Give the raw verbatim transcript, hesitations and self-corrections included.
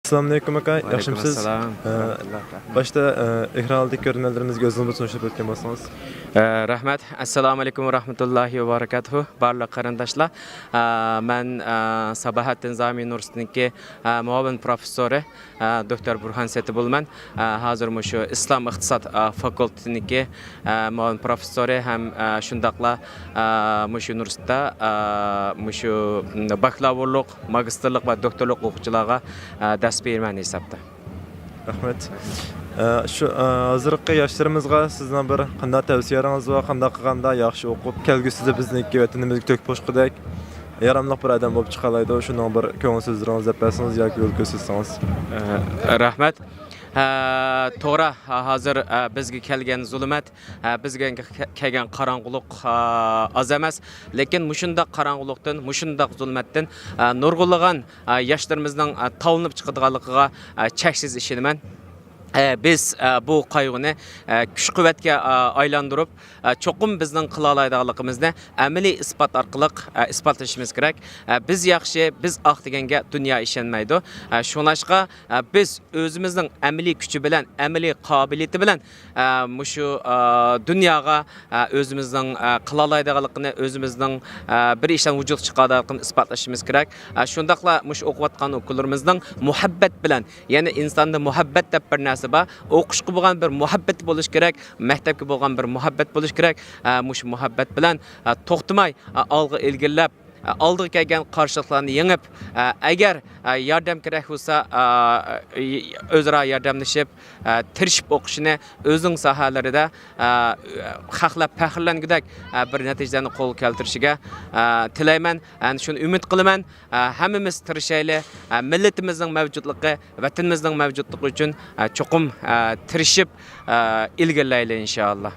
ئەسسالامۇئەلەيكۇم ئاكا، ياخشىمۇسىز؟ ئە، باشتا، ئە، ئېكران ئالدىدىكى كۆرۈرمەنلىرىمىزگە ئۆزىڭىزنى تونۇشتۇرۇپ ئۆتكەن بولسىڭىز. ئە، رەھمەت. ئەسسالامۇئەلەيكۇم ۋە رەھمەتۇللاھى ۋە بەرىكاتۇھۇ. بارلىق قېرىنداشلار، ئە، مەن، ئە، ساباھەتتىن زامى ئۇنىۋېرسىتېتىنىڭكى، ئە، مۇئاۋىن پروفېسسورى، ئە، دوكتور بۇرھان سېتى بولىمەن. ئە، ھازىر مۇشۇ ئىسلام ئىقتىساد، ئە، فاكۇلتېتىنىڭكى، ئە، مۇئاۋىن پروفېسسورى ھەم، ئە، شۇنداقلا، ئە، مۇشۇ ئۇنىۋېرسىتېتتا، ئە، مۇشۇ، م، باكلاۋۇرلۇق، ماگىستىرلىق ۋە دوكتورلۇق ئوقۇغۇچىلارغا، ئە، دەرس بېرىمەن ھېسابتا. رەھمەت. ئە، شۇ، ئە، ھازىرقى ياشلىرىمىزغا سىزنىڭ بىر قانداق تەۋسىيەلىرىڭىز بار؟ قانداق قىلغاندا ياخشى ئوقۇپ، كەلگۈسىدە بىزنىڭكى ۋەتىنىمىزگە تۆھپە قوشقۇدەك ياراملىق بىر ئادەم بولۇپ چىقالايدۇ؟ شۇنىڭ بىر كۆڭۈل سۆزلىرىڭىزنى دەپ بەرسىڭىز ياكى يول كۆرسەتسىڭىز. ئە، رەھمەت. ئە، توغرا، ھازىر، ئە، بىزگە كەلگەن زۇلمەت، ئە، بىزگە كە-، كەلگەن قاراڭغۇلۇق، ئە، ئاز ئەمەس. لېكىن مۇشۇنداق قاراڭغۇلۇقتىن، مۇشۇنداق زۇلمەتتىن، ئە، نۇرغۇنلىغان، ئە، ياشلىرىمىزنىڭ، ئە، تاۋلىنىپ چىقىدىغانلىقىغا، ئە، چەكسىز ئىشىنىمەن. ئە، بىز، ئە، بۇ قايغۇنى، ئە، كۈچ-قۇۋۋەتكە، ئە، ئايلاندۇرۇپ، ئە، چوقۇم بىزنىڭ قىلالايدىغانلىقىمىزنى ئەمەلىي ئىسپات ئارقىلىق، ئە، ئىسپاتلىشىمىز كېرەك. ئە، بىز ياخشى، بىز ئاق دېگەنگە دۇنيا ئىشەنمەيدۇ. ئە، شۇڭلاشقا، ئە، بىز ئۆزىمىزنىڭ ئەمەلىي كۈچى بىلەن، ئەمەلىي قابىلىيىتى بىلەن، ئە، مۇشۇ، ئە، دۇنياغا، ئە، ئۆزىمىزنىڭ، ئە، قىلالايدىغانلىقىنى، ئۆزىمىزنىڭ، ئە، بىر ئىشلارنى ۋۇجۇدقا چىقارالايدىغانلىقىنى ئىسپاتلىشىمىز كېرەك. ئە، شۇنداقلا مۇشۇ ئوقۇۋاتقان ئوكۇللىرىمىزنىڭ مۇھەببەت بىلەن، يەنى ئىنساندا مۇھەببەت دەپ بىر نەرسە بار. ئوقۇشقا بولغان بىر مۇھەببەت بولۇش كېرەك، مەكتەپكە بولغان بىر مۇھەببەت بولۇش كېرەك. ئە، مۇشۇ مۇھەببەت بىلەن، ئە، توختىماي، ئە، ئالغا ئىلگىرىلەپ، ئە، ئالدىغا كەلگەن قارشىلىقلارنى يېڭىپ، ئە، ئەگەر، ئە، ياردەم كېرەك بولسا، ئە، ئۆزئارا ياردەملىشىپ، ئە، تىرىشىپ ئوقۇشىنى ئۆزىنىڭ ساھەلىرىدە، ئە، خەقلەر پەخىرلەنگۈدەك، ئە، بىر نەتىجىلەرنى قولغا كەلتۈرۈشىگە، ئە، تىلەيمەن. ئەنە شۇنى ئۈمىد قىلىمەن. ئە، ھەممىمىز تىرىشايلى. ئە، مىللىتىمىزنىڭ مەۋجۇتلۇقى، ۋەتىنىمىزنىڭ مەۋجۇتلۇقى ئۈچۈن، ئە، چوقۇم، ئە، تىرىشىپ، ئە، ئىلگىرىلەيلى، ئىنشائاللا.